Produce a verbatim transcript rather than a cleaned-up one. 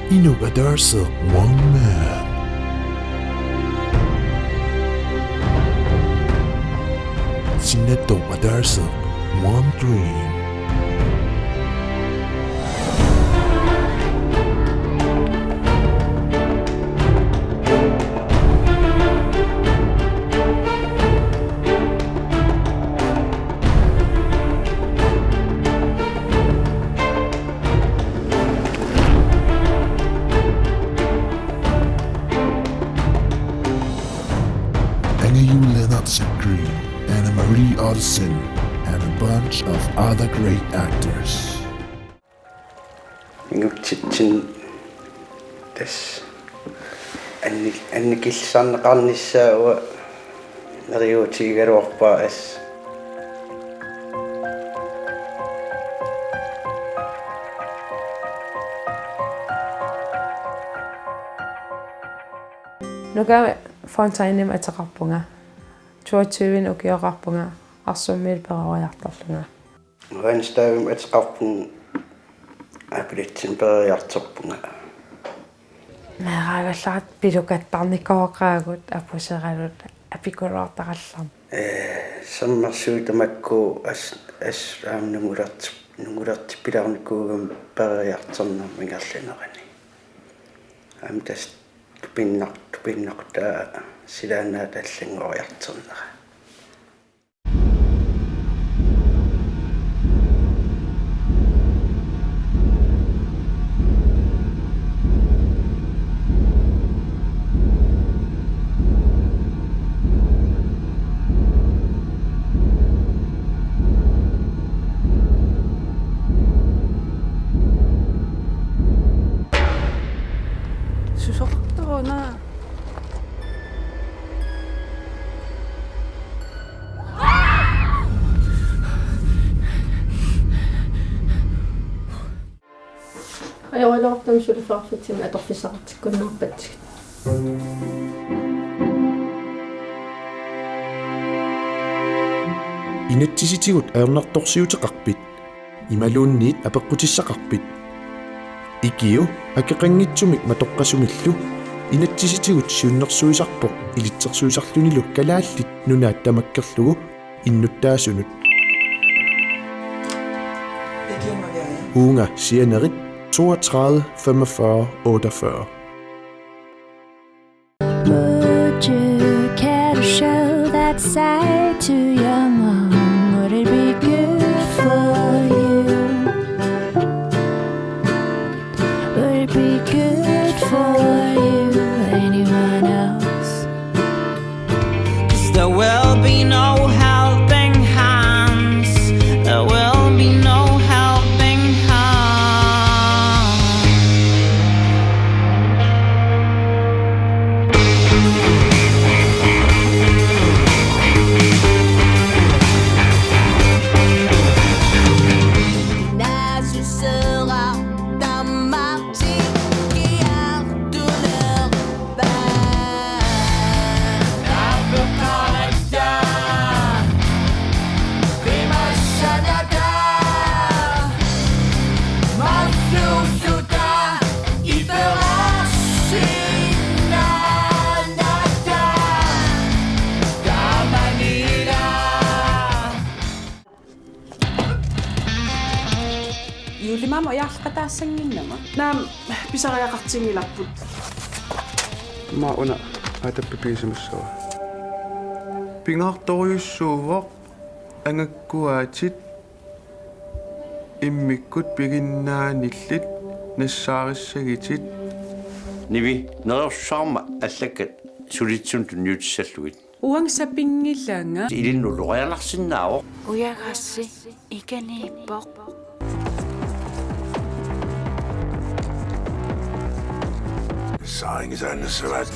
Inuk ataasiaq One Man. Sinnattoq ataasiaq One Dream. Angaju Lennartsen Green, Anna Marie Ottesen, and a bunch of other great actors. Ingutsitsin tassa annik-, annikillisarneqarnissaa uanga neriuutigigaluarpara assut. Nuka Fontainemi ateqarpunga. Toogtyve ukioqarpunga. Arsummiit peroriartorlunga. Rønstavimi ateqarpunga, apilitsin peroriartorpunga. Meeraagallarata pilukattarnikooqaagut apuseralunga apikuluartarallarmat. Ee, sermersuut tamakku as-, as-, aamma nungulerti-, nungulertippilaarnikuugama peroriartornerma ingerlanerani. Aamma tassa tupinnaq-, tupinnaqtaa silaannaata allanngoriartornera. Susoqartaruna. Ajoraluartumik suliffeqarfitsinni atorfissaqartikkunnaarpatsigit. Inatsisitigut ajornartorsiuteqarpit? Imaluunniit apeqqutissaqarpit? Ikiu akeqanngitsumik matoqqasumillu inatsisitigut siunnersuisarpoq ilitsersuisarlunilu Kalaallit Nunaat tamakkerlugu innuttaasunut. Uunga sianerit toogtredive femogfyrre otteogfyrre. Would you care to show that side to your mom? Would it be good for you? Would it be good for you? Anyone else? 'Cause there will be no helping hands. There will be no helping hands. Juullimi aamma ujarleqataassannginnama. Naamik, pisariaqartinngilarput. Aamma una aatappi pigisimassavara. Pingaartorujussuuvoq angakkuaatit immikkut piginnaanillit nassaarissagitit. Nivi, neriorsuarma allakkat sulitsunut tunniutissallugit. Uanga sapinngilanga. Ilinnut ulorianarsinnaavoq. Ujagassi ikaniippoq. Saarinngisaannassavaat.